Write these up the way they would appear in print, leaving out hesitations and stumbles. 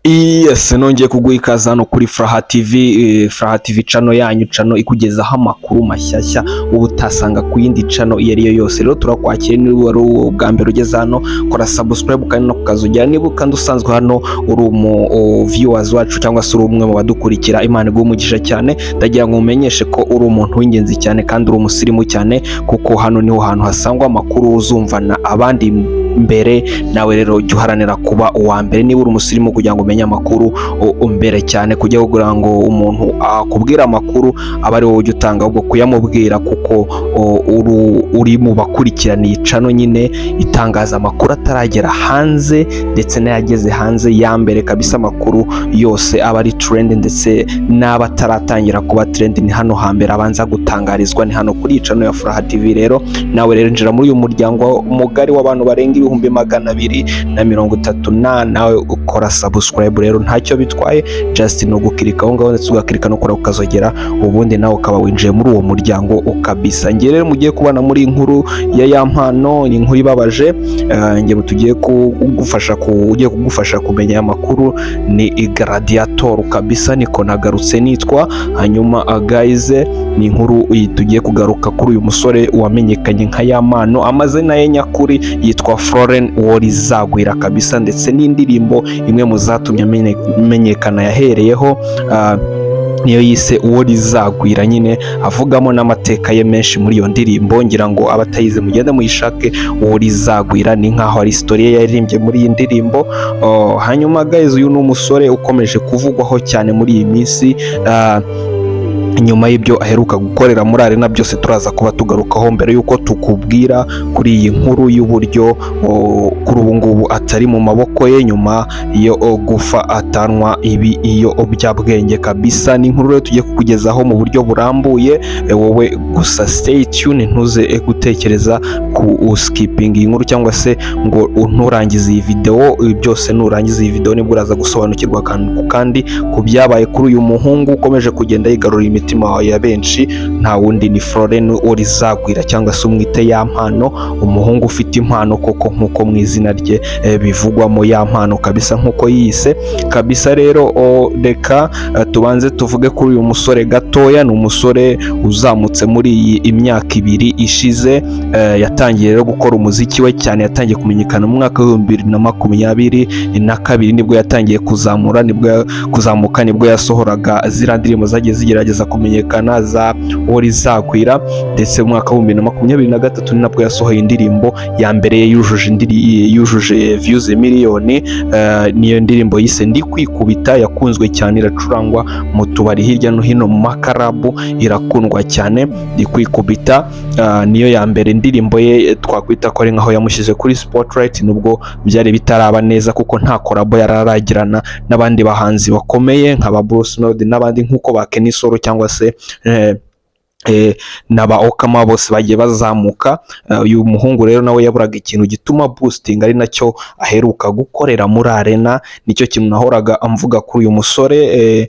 Yes, nongeye kuguha ikaze hano kuri Furaha TV, Furaha TV channel yanyu, channel ikugezaho amakuru mashyashya uba utasanga ku yindi channel iyo ari yo yose. Rero turakwakira, niba wari ubwa mbere ugeze hano, kora subscribe kandi no kukazogera. Niba kandi usanzwe hano uri umu viewers wacu cyangwa se uri umwe mu badukurikira, Imana iguhe umugisha cyane. Ndagira ngo umenyeshe ko uri umuntu w'ingenzi cyane kandi uri umusirimu cyane, kuko hano niho hantu hasangwa amakuru uzumvana abandi mbere. Nawe rero jya uharanira kuba uwa mbere niba uri umusirimu, kugira ngo umenye amakuru mbere cyane, kujya kugira ngo umuntu akubwira amakuru aba ari wowe ujya utanga ahubwo kuyamubwira, kuko uri mu bakurikirana iyi channel nyine itangaza amakuru ataragera hanze ndetse n'ayageze hanze ya mbere kabisa. Amakuru yose aba ari trend ndetse n'aba ataratangira kuba trend, ni hano hambere abanza gutangarizwa, ni hano kuri iyi channel ya Furaha TV. Rero nawe rero injira muri uyu muryango mugari w'abantu barenga 230,000 na nawe ukora subscribe. Rero ntacyo bitwaye, just ni ugukirika aho ngaho ndetse ugakirika no kuri ukazogera, ubundi nawe ukaba winjiye muri uwo muryango kabisa. Njye rero mugiye kubana muri iyi nkuru ya Yampano, ni inkuru ibabaje. Njye tugiye kugufasha ugiye kugufasha kumenya aya makuru ni Gladiator kabisa, niko nagarutse nitwa. Hanyuma guys, ni inkuru tugiye kugaruka kuri uyu musore wamenyekanye nka Yampano. Amazina ye nyakuri yitwa Floren Uworizagwira kabisa, ndetse n'indirimbo imwe mu zatumye amenyekana yahereyeho niyo yise "Uwo rizagwira", nyine avugamo n'amateka ye menshi muri iyo ndirimbo. Ngira ngo abatayize mugende muyishake. "Uwo rizagwira" ni nkaho ari story ye yaririmbye muri iyi ndirimbo. Oh, hanyuma guys, uyu ni umusore ukomeje kuvugwaho cyane muri iyi minsi nyuma y'ibyo aheruka gukorera muri Arena. Byose turaza kuba tugarukaho mbere y'uko tukubwira kuri iyi nkuru y'uburyo kuri ubu ngubu atari mu maboko ye nyuma yo gufa atanwa ibi ibiyobyabwenge kabisa. Ni inkuru rero tugiye kukugezaho mu buryo burambuye. Wowe gusa stay tuned, ntuze gutekereza ku skipping iyi nkuru cyangwa se ngo nturangize iyi video. Ibi byose nurangiza iyi video nibwo uraza gusobanukirwa akantu ku kandi ku byabaye kuri uyu muhungu ukomeje kugenda yigarurira imitima ya benshi. Nta wundi ni Floren Uworizagwira cyangwa se umwite Yampano, umuhungu ufite impano koko nk'uko mu izina rye bivugwamo Yampano kabisa, nk'uko yiyise kabisa. Rero reka tubanze tuvuge kuri uyu musore gatoya. Ni umusore uzamutse muri iyi imyaka 2 ishize. Yatangiye rero gukora umuziki we cyane, yatangiye kumenyekana mu mwaka wa 2022, nibwo yatangiye kuzamura, nibwo kuzamuka, nibwo yasohoraga ziriya ndirimbo zagiye zigerageza kumenyekana za "Uworizagwira". Ndetse mu mwaka wa 2023 ni nabwo yasohoye indirimbo ya mbere ye yujuje views miliyoni. Niyo ndirimbo yise "Ndi kwikubita", yakunzwe cyane, iracurangwa mu tubari hirya no hino, mu makarabu, irakundwa cyane. "Ndi kwikubita" niyo ya mbere indirimbo ye twakwita ko ari nkaho yamushyize kuri spotlight, nubwo byari bitaraba neza kuko nta collabo yari aragirana n'abandi bahanzi bakomeye nka ba Bruce Melody n'abandi nk'uko ba Kenny Solo cyangwa se n'aba Okama bose bagiye bazamuka. Uyu muhungu rero nawe yaburaga ikintu gituma boosting, ari nacyo aheruka gukorera muri Arena. Nicyo kintu nahoraga amvuga kuri uyu musore,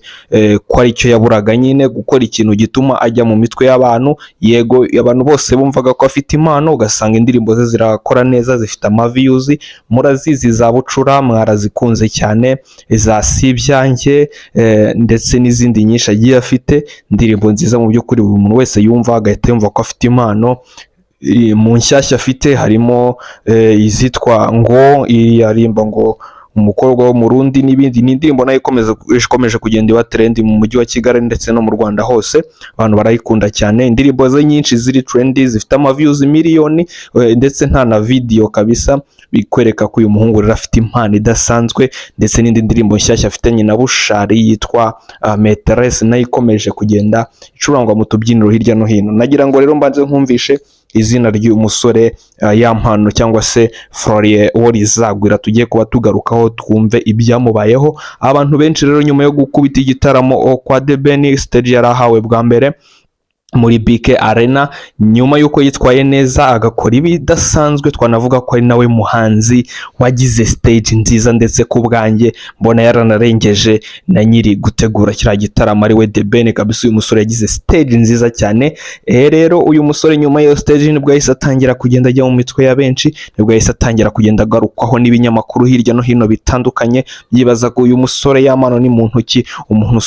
ko aricyo yaburaga nyine, gukora ikintu gituma ajya mu mitwe y'abantu. Yego, abantu bose bumvaga ko afite impano, ugasanga indirimbo ze zirakora neza, zifite ama views. Murazizi za "Bucura", mwarazikunze cyane, za "Si ibyanjye", ndetse n'izindi nyinshi agiye afite, indirimbo nziza mu by'ukuri buri muntu wese yumva agahita yumva ko afite impano. Mu nshyashya afite harimo izitwa ngo iririmba ngo "Umukobwa wo mu Rundi" n'ibindi. Ni indirimbo nayo ikomeje kugenda iba trend mu mujyi wa Kigali ndetse no mu Rwanda hose, abantu barayikunda cyane. Indirimbo ze nyinshi ziri trend, zifite ama views miliyoni, ndetse nta na video kabisa, bikwereka ko uyu muhungu rero afite impano idasanzwe. Ndetse n'indi ndirimbo nshyashya afitanye na Bushali yitwa "Maîtresse", nayo ikomeje kugenda icurangwa mu tubyiniro hirya no hino. Nagira ngo rero mbanze nkumvishe izina ry'uyu musore Yampano cyangwa se Florien Uworizagwira tugiye kuba tugarukaho, twumve ibyamubayeho. Abantu benshi rero nyuma yo gukubita igitaramo kwa The Ben, stage yari ahawe bwa mbere Muri BK Arena, nyuma y'uko yitwaye neza agakora ibidasanzwe, twanavuga ko ari nawe muhanzi wagize stage nziza, ndetse ku bwanjye mbona yaranarengeje na nyiri gutegura kiriya gitaramo, ari we The Ben kabisa. Uyu musore yagize stage nziza cyane. Rero uyu musore nyuma y'iyo stage nibwo yahise atangira kugenda ajya mu mitwe ya benshi, nibwo yahise atangira kugenda agarukwaho n'ibinyamakuru hirya no hino bitandukanye, byibaza ko uyu musore Yampano ni muntu ki, umuntu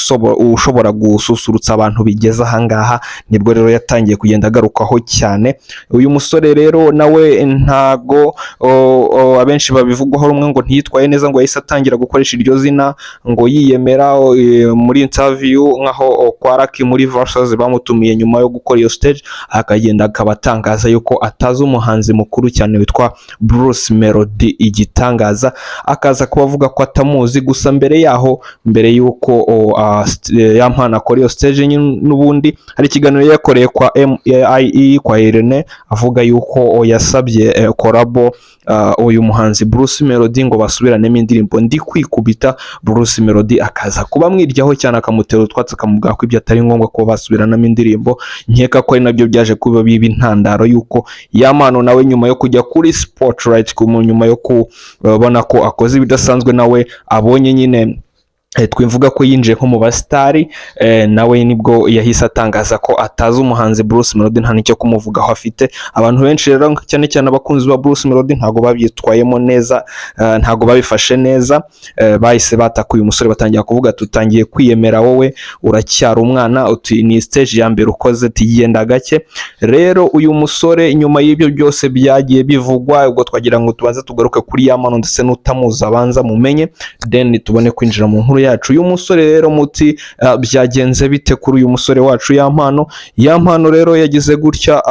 ushobora gususurutsa abantu bigeze ahangaha. Nibwo rero yatangiye kugenda agarukwaho cyane. Uyu musore rero nawe ntago abenshi babivugwaho rumwe, ngo ntiyitwaye neza, ngo yahise atangira gukoresha iryo zina ngo yiyemera muri interview, nkaho kwa Lucky muri Versus bamutumiye nyuma yo gukora iyo stage, akagenda akaba atangaza yuko atazi umuhanzi mukuru cyane witwa Bruce Melody, igitangaza, akaza kuba avuga ko atamuzi. Gusa mbere yaho, mbere yuko Yampano akora iyo stage nyine, n'ubundi hari ikiganiro yakoreye kwa MIE kwa Irene, avuga yuko yasabye collabo uyu muhanzi Bruce Melody ngo basubiranemo indirimbo "Ndi Kwikubita". Bruce Melody akaza kuba amwiryaho cyane, akamutera utwatsi, akamubwira ko ibyo atari ngombwa kuba basubiranamo indirimbo. Nkeka ko ari nabyo byaje kuba biba intandaro y'uko Yampano nawe nyuma yo kujya kuri Spotlight, nyuma yo kubona ko akoze ibidasanzwe, nawe abonye nyine twivuga ko yinjiye nko mu basitari, nawe nibwo yahise atangaza ko atazi umuhanzi Bruce Melody, nta n'icyo kumuvugaho afite. Abantu benshi rero, cyane cyane abakunzi ba Bruce Melody, ntabwo babyitwayemo neza, ntabwo babifashe neza. Bahise bataka uyu musore, batangira kuvuga: "Tutangiye kwiyemera, wowe uracyari umwana, uti ni stage ya mbere ukoze, tugenda gake." Rero uyu musore nyuma y'ibyo byose byagiye bivugwa, ubwo twagira ngo tubanze tugaruke kuri Yampano, ndetse n'utamuzi abanza mumenye, then tubone kwinjira mu nkuru yacu. Uyu musore rero muti byagenze bite kuri uyu musore wacu Yampano? Yampano rero yagize gutya,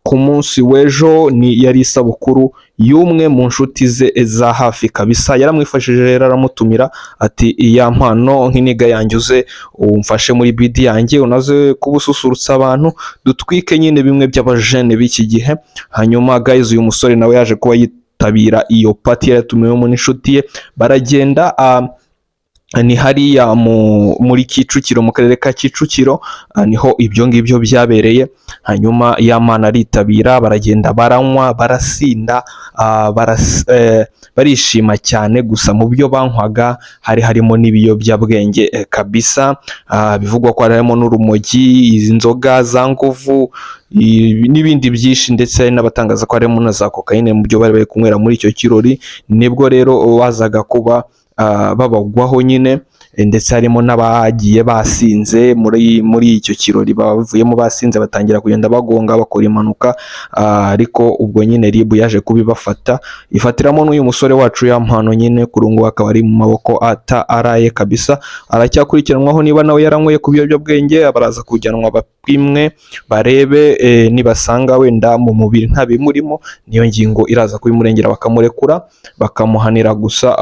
ku munsi w'ejo ni yari isabukuru y'umwe mu nshuti ze za hafi kabisa. Yaramwifashije rero, aramutumira ati: "Yampano, nk'iniga yanjye, uze umfashe muri bidi yanjye, unaze kuba ususurutsa abantu, dutwike nyine bimwe by'abajene b'iki gihe." Hanyuma guys, uyu musore nawe yaje kuba yitabira iyo party yatumiwemo n'inshuti ye, baragenda. Ni hariya muri Kicukiro, mu karere ka Kicukiro, niho ibyo ngibyo byabereye. Hanyuma Yampano aritabira, baragenda, baranywa, barasinda, barishima cyane. Gusa mu byo banywaga hari harimo n'ibiyobyabwenge kabisa. Bivugwa ko hari harimo n'urumogi, izi nzoga za nguvu n'ibindi byinshi, ndetse hari n'abatangaza ko harimo na za kokayine mu byo bari bari kunywera muri icyo kirori. Nibwo rero bazaga kuba babagwaho nyine, ndetse harimo n'abagiye basinze muri icyo kirori, bavuyemo basinze, batangira kugenda bagonga, bakora impanuka. Ariko ubwo nyine RIB yaje kubibafata, ifatiramo n'uyu musore wacu Yampano nyine. Kuri ubu ngubu akaba ari mu maboko ata araye kabisa, aracyakurikiranwaho niba nawe yaranyweye ku biyobyabwenge. Baraza kujyanwa bapimwe, barebe, nibasanga wenda mu mubiri nta bimurimo, niyo ngingo iraza kubimurengera, bakamurekura, bakamuhanira gusa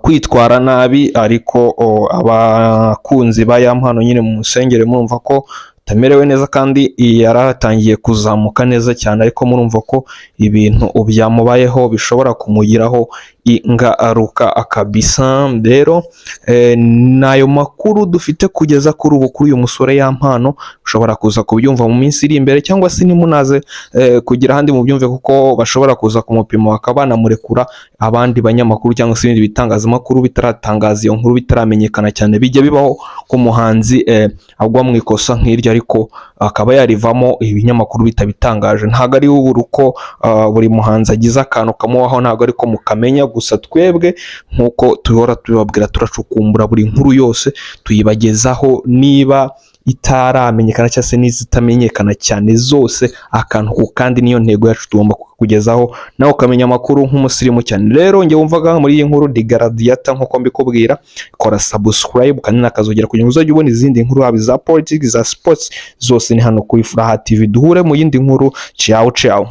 kwitwara nabi. Ariko abakunzi ba Yampano nyine mu musengere, murumva ko atamerewe neza, kandi yaratangiye kuzamuka neza cyane, ariko murumva ko ibintu byamubayeho bishobora kumugiraho ingaruka kabisa. Rero ni ayo makuru dufite kugeza kuri ubu kuri uyu musore Yampano. Ushobora kuza kubyumva mu minsi iri imbere, cyangwa se nimunaze kugira ahandi mubyumve, kuko bashobora kuza kumupima bakaba banamurekura, abandi banyamakuru cyangwa se ibindi bitangazamakuru bitaratangaza iyo nkuru, bitaramenyekana cyane. Bijya bibaho ko umuhanzi agwa mu ikosa nk'iryo, ariko akaba yarivamo ibinyamakuru bitabitangaje. Ntabwo ari buri uko buri muhanzi agize akantu kamubaho, ntabwo ariko mukamenya. Gusa twebwe nk'uko tuhora tubibabwira, turacukumbura buri nkuru yose, tuyibagezaho niba itaramenyekana cyangwa se n'izitamenyekana cyane zose, akantu ku kandi. Niyo ntego yacu, tugomba kukugezaho nawe ukamenya amakuru nk'umusirimu cyane. Rero njye wumvaga muri iyi nkuru di Garadiyata, nk'uko mbikubwira, kora subscribe kandi n'akazogera kugira ngo uzajye ubona izindi nkuru, haba iza politics, iza sports, zose ni hano kuri Furaha TV. Duhure mu yindi nkuru. Ciao ciao.